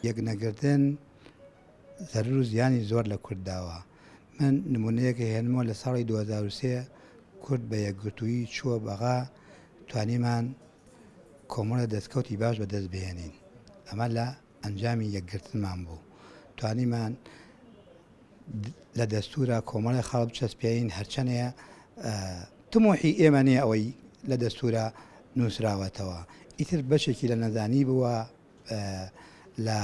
یەکنەگرتن زەرەر و زیانی زۆر لە کورد داوە. من نمونەیەک ئەهێنمەوە لە ساڵی 2003 کورد بە یەکگرتوویی چووە بەغا توانیمان کۆمەڵێ دەستکەوتی باش بەدەست بهێنین ئەمە لە ئەنجامی یەکگرتنمان بوو توانیمان لە دەستورا کۆمەڵێ خاڵ بچەسپێین هەرچەنێ تموحی ئێمە نییە ئەوەی لە دەستورا نووسراوەتەوە ئیتر بەشێکی لە نەزانی بووە لە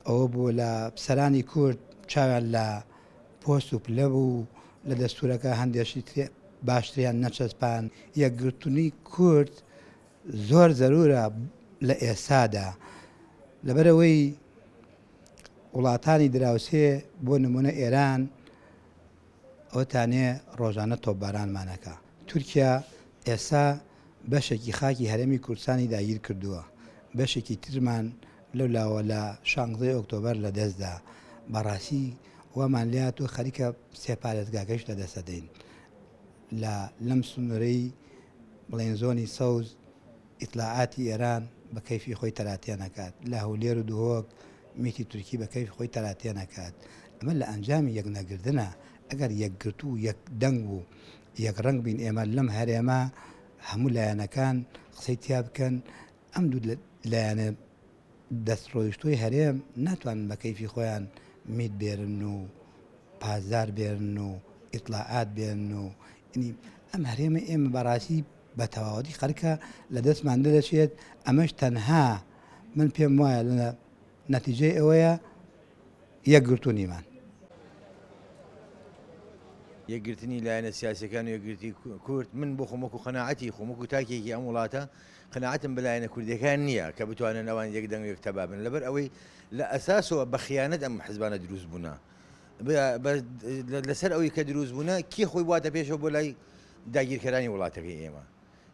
ئەوە بوو لە سەرانی کورد چاویان لە پۆست و پلە بوو لە دەستورەکە هەندێکی باشتریان نەچەسپان یەکگرتنی کورد زۆر زەرورە لە ئێستادا لەبەرئەوەی وڵاتانی دراوسێ بۆ نمونە ئێران ئەوەتانێ ڕۆژانە تۆپبارانمان ئەکا. تورکیا ئێستا بەشێکی خاکی هەرێمی کوردستانی داگیر کردووە، بەشێکی ترمان لەو لاوە لە شانزەی ئۆکتۆبەر لە دەست دا. بەڕاستی وامان لێهاتووە خەریکە سێ پارێزگاکەیش لە دەست ئەدەین. لە لەم سنوورەی بڵێین زۆنی سەوز ئیتلاعاتی ئێران بە کەیفی خۆی تەراتێن ئەکات، لە هەولێر و دهۆک میتی تورکی بە کەیفی خۆی تەراتێن ئەکات. ئەمە لە ئەنجامی یەکنەگردنە. ئەگەر یەکگرتوو و یەک دەنگ و یەک ڕەنگ بین ئێمە لەم هەرێمە هەموو لایەنەکان قسەی تیا بکەن ئەم دوو لایەنە دەستڕۆیشتووی هەرێم ناتوانن بە کەیفی خۆیان میت بێرن و پاسدار بێرن و ئیتڵاعات بێرن و یعنی ئەم هەرێمە ئێمە بەڕاستی بە تەواوەتی خەرکە لە دەستمان دەدەچێت ئەمەش تەنها من پێم وایە لە نەتیجەی ئەوەیە یەکگرتوو نیمان. یەکگرتنی لایەنە سیاسیەکان و یەکگرتی کورد من بۆ خۆم وەکو قەناعەتی خۆم وەکو تاکێکی ئەم وڵاتە قەناعەتم بە لایەنە کوردیەکان نییە کە بتوانن ئەوان یەک دەنگ و یەک تەبا بن لەبەر ئەوەی لە ئەساسەوە بە خیانەت ئەم حزبانە دروست بوونە لەسەر ئەوەی کە دروست بوونە کێ خۆی بواتە پێشەوە بۆ لای داگیرکەرانی وڵاتەکەی ئێمە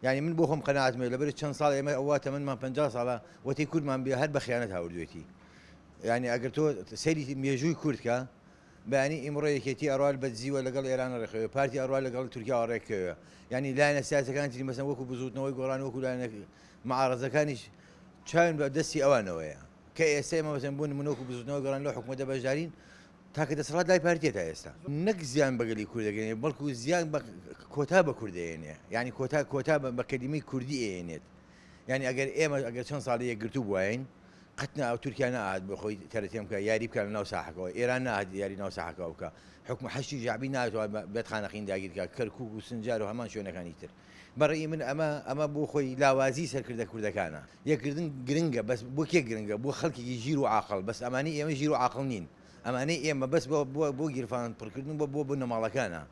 یعنی من بۆ خۆم قەناعەتم هەیە لەبەر چەند ساڵ ئێمە ئەوە تەمەنمان 50 ساڵە وەتی کوردمان بێ هەر بە خیانەت هاوردوێتی یعنی ئەگەر تۆ سەیری مێژووی کورد کە بەیانی ئیمڕۆ یەکێتی ئەڕوا بە دزیوە لەگەڵ ئێران ڕێکخەوێ پارتی ئەڕوا لەگەڵ تورکیاوە ڕێککەوێ یعنی لایەنە سیاسەکان تری مەسەن وەکو بزوتنەوەی گۆڕان وەکو لایەنە معارەزەکانیش چاویان بە دەستی ئەوانەوەیە کە ئێستا ئێمە مەسەن بۆ نمونە وەکو بزوتنەوەی گۆڕان لەو حکومەتە بەشدارین تاکە دەسەڵات لای پارتیە تا ئێستا نەک زیان بە گەلی کورد دەگەێنێ بەڵکو زیان بە کۆتا بە کورد دەیەنێ یعنی کۆتا کۆتا بە کەلیمەی کوردی ئەیەنێت یعنی ئەگەر ئێمە ئەگەر چەند ساڵی یەکگرتوو بواین قەت نا تورکیا نەئەهات بۆ خۆی تەرەتێن بکا یاری بکا لە ناو ساحەکەوە ئێران نەئەهات یاری ناو ساحەکەوە بکا حوکم حەشدی شەعبی ناتوان بێت خانەقین داگیر کا کەرکوک و سنجار و هەمان شوێنەکانی تر بە ڕێی من ئەمە ئەمە بۆ خۆی لاوازی سەرکردە کوردەکانە یەکگردن گرنگە بەس بۆ کێ گرنگە بۆ خەڵکێکی ژیر و عاقڵ بەس ئەمانەی ئێمە ژیر و عاقڵ نین ئەمانەی ئێمە بەس بۆ بۆ گیرفان پڕکردن بۆ بۆ بنەماڵەکانە.